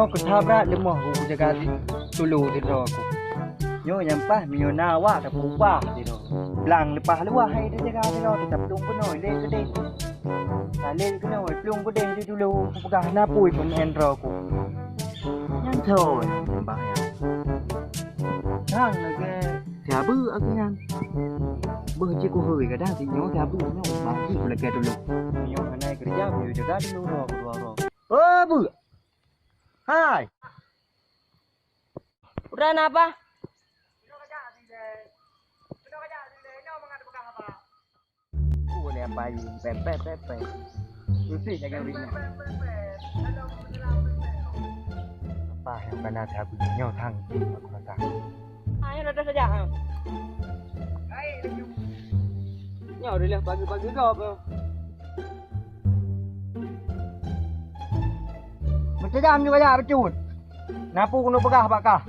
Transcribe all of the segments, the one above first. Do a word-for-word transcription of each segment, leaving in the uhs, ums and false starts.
Nyoe keu that brat leumoh ku jaga si Tulu sidroe ku. Nyoe nyang paih meunyoe na awak tapeuubah sidroe. Blang leupah luwah hai tajaga sidroe, taplueng keunoe lé keudeh. Talé keunoe plueng keudeh di Tulu, kupeugah na pui peumaén droe ku. Nyan thon nyang bah nyan. Hang lagèe siabeue aku nyan. Beuh cit kuhôi kadang si nyoe siabeue nyoe bah cit kulakèe Tulu. Nyoe hana keureuja, beu jaga Tulu droe ku dua droe. Oh, beuh! Hai! Udah napa? Boleh apa aja? Pepet, pepet. Susi jaga dirinya. Apa yang kena sabu nyoe thang aku rasa. Ayo, udah saja. Nyoe udah pagi-pagi gop. Meuteujam juga jak bacut. Napu keuneuk peugah bak kah.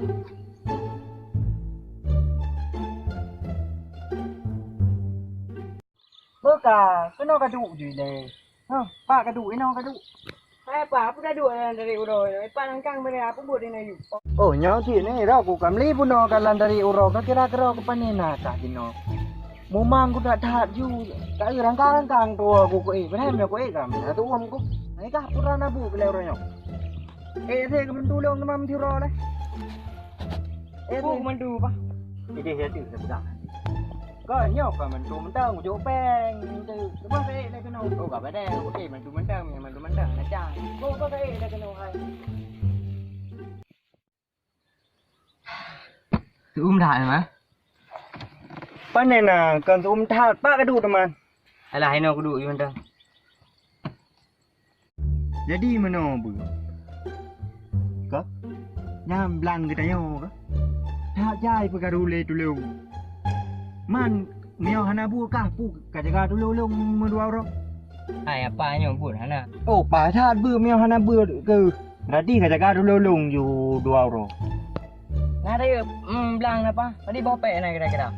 Beuka, keunoe ka duek jih lé. Hah, pak ka duek, inoe ka duek. Hai pak, apa ka duek lam dari uroe? Pak langkang beri apa buat di nayu? Oh, nyoe cit ni, roh ku ka meuli bunoe ka lam dari uroe, ka kira keudroe keu pane na kah jinoe. Mumang ku that-that ju, ka eu rangkang-rangkang tuwoe ku keu ék, padahai meunyoe keu ék ka meunan tuwoe ku. Hai kah putra nabu keu lhèe uroe nyoe. Eh, saya ke mentulung teman mentiro lah. Eh, bu mantu bah. Idéh ya tu sebelah. Kau nyoe kau mantu mentang ujuk peng tu. Coba saya nak kena. Oh, kau pada. Okey, mantu mentang, mantu mentang nak cang. Kau kau saya nak kena hai. Seuem that mah. Pane na kon seuem that, pak ka duek teuma. Alah, inoe kuduek ju mantong. Jadi meunoe beuh. Ka? Nyan blang geutanyoe ka? That jai peukaru lé tulông. Man meunyoe hana buet kah pu ka jaga tulông lôn meudua uroe? Hai apa nyoe buet hana? Oh, paih that beuh meunyoe hana buet keuh. Berarti ka jaga tulông lôn ju dua uroe. Na rayeuk, hmm, blang napa? Tadi boh pèk na kira-kira.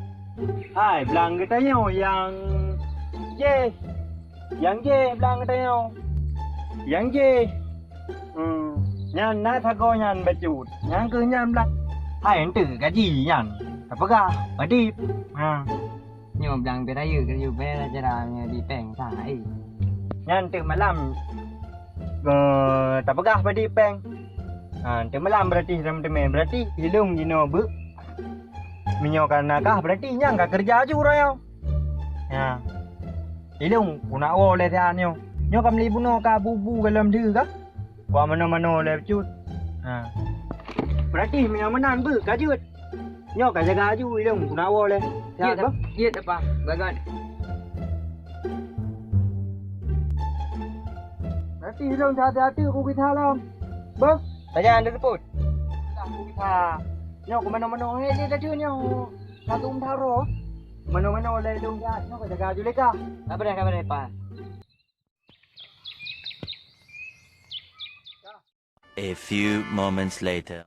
Hai, blang geutanyoe nyang jéh. Nyang jéh blang geutanyoe. Nyang jéh. Hmm, nyan na sagoe nyan bacut. Nyang keuh nyan blang. Hai, enteuk gaji nyan. Tapeugah, padib. Ha. Nyoe blang pih rayeuk keu yue bèe cara nyoe di pèng sang ai. Nyan teuk malam, eh, tapeugah padib pèng. Ha, teuk malam berarti lam teumé. Berarti ilông jinoe beuh. Meunyoe ka na kah berarti nyang ka keureuja aju uroe nyoe. Ha. Ilông ku nak woe lé siat nyoe. Nyoe ka meuli bunoe ka bu-bu goh lom deuh ka. Kua manoe-manoe lé bacut. Ha. Berarti meunyoe meunan beuh ka jeuet. Nyoe ka jaga aju ilông ku nak woe lé. Siat beuh. Jeuet apa? Bagon. Berarti ilông hati-hati ku gisa lom. Beuh. Sajan teupot. Dah ku gisa. Nyoe ku manoe-manoe lé lé dadu nyoe. Satu umtaro. Manoe-manoe lé ilông siat nyoe ka jaga aju lé kah. Ka beureh, ka beureh, Pak. A few moments later.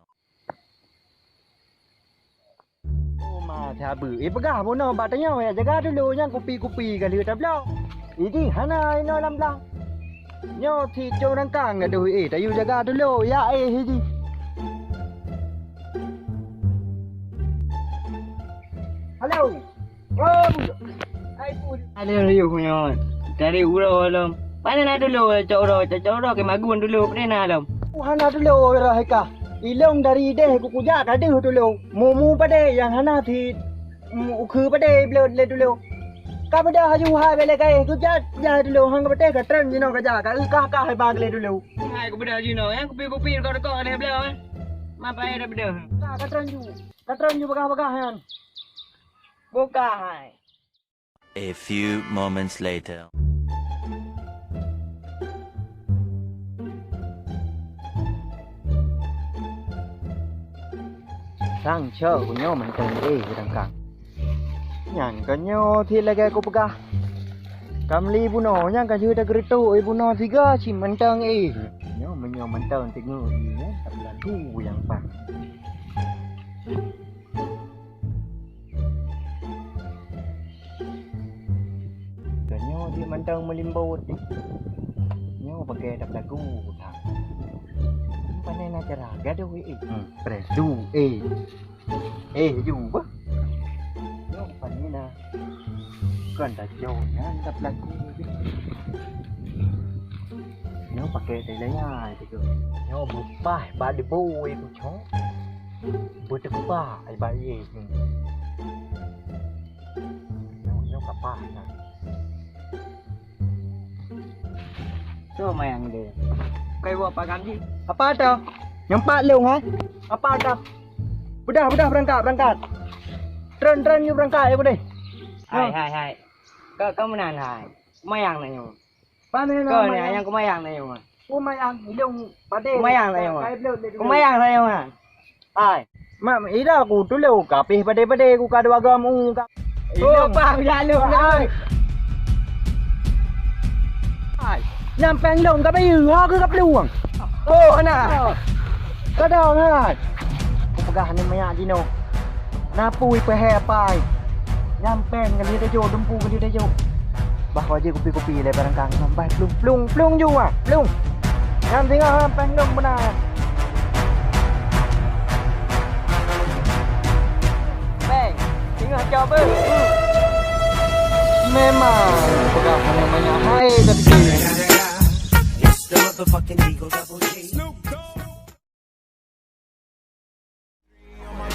Oh, ma sabe. Eh, peugah bunoe bak tanyoe, ya, jaga dulu nyang kupi-kupi ka lheueh tabloe. Idi hana inoe lam blang. Nyoe si cong rangkang gadoh, eh, tayue jaga dulu, ya, eh, idi. Halo. Oh, hai pun. Ada riuh nyoe. Dari uroe lom. Pane na dulu cok uroe, cok uroe ke magun dulu, pane na lom. Oh, hana dulu uroe hai kah. Ilông dari idéh ku kujak ka deuh dulu. Mumu padé nyang hana si, mm, ukheue padé bloe lé dulu. Ka beudah aju hai bèk lé gaéh, kujak jah dulu, hang ka patéh ka trön jinoe ka jak, ka eu kah-kah hai ba lé dulu. Hai ku beudah jinoe, nyang kupi-kupi kok-kok lé bloe, eh. Ma payah dah beudah. Ka, ka trön ju. Ka trön ju bagah-bagah nyan. Buka hai. A few moments later. Sang cok ku nyoe mantong, eh, rangkang. Nyan ka nyoe cit lagèe ku peugah. Ka meuli bunoe nyang ka jeuet tageureutok, eh, bunoe siga cit mantong, eh. Nyoe meunyoe mantong teungoh, eh, nyan ka beulaku nyang paih. Tanyoe jih mantong meulimbot. Nyoe bagaih dap lagu that. Pane Nah, cara gadoh, eh. Hmm, presu, eh. Eh, ju bah. Nyoe pani na. Kon tajok nyan ka pelaku. Nyoe pakai teh laya itu. Nyoe bupah bak debu itu, cok. Beuteukupak ai bak ié. Nyoe, nyoe kapah na. Soe manyang deh? Kai wa pagam ji. Apa dah? Nyampak lông hai. Apa dah? Udah, udah berangkat, berangkat. Tren, tren yuk berangkat ya deh. Hai, hai, hai. Kau, kau meunan hai. Kumayang na nyoe. Pane na Kau ni mayang? Yang kumayang na nyoe. Kumayang, ilông padé. Kumayang na nyoe. Kai bloe lé dulu. Kumayang na nyoe. Hai. Mak, ida ku tuleu kapih padé-padé ku ka dua gam u ka. Oh, ilông. Apa aku jaluk na? Hai. Hai. Nyampeng lông ka bayu, ha ke ka peluang. Oh, anak. Kadang hai. Ku peugah ni manyak jinoe. Napui peuhai apai. Nyampeng kali tajok, dumpu kali tajok. Bah wajib kupi-kupi lé barang kang. Nambai plung, plung, plung ju ah. Plung. Nyan singoh nyampeng dong beuna. Bang, singoh cok beuh. Memang peugah hana banyak hai tapi It's the motherfucking Eagle Double G.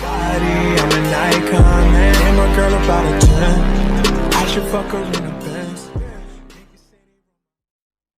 Body, I'm an icon, man. And my girl about a ten. I should fuck her in a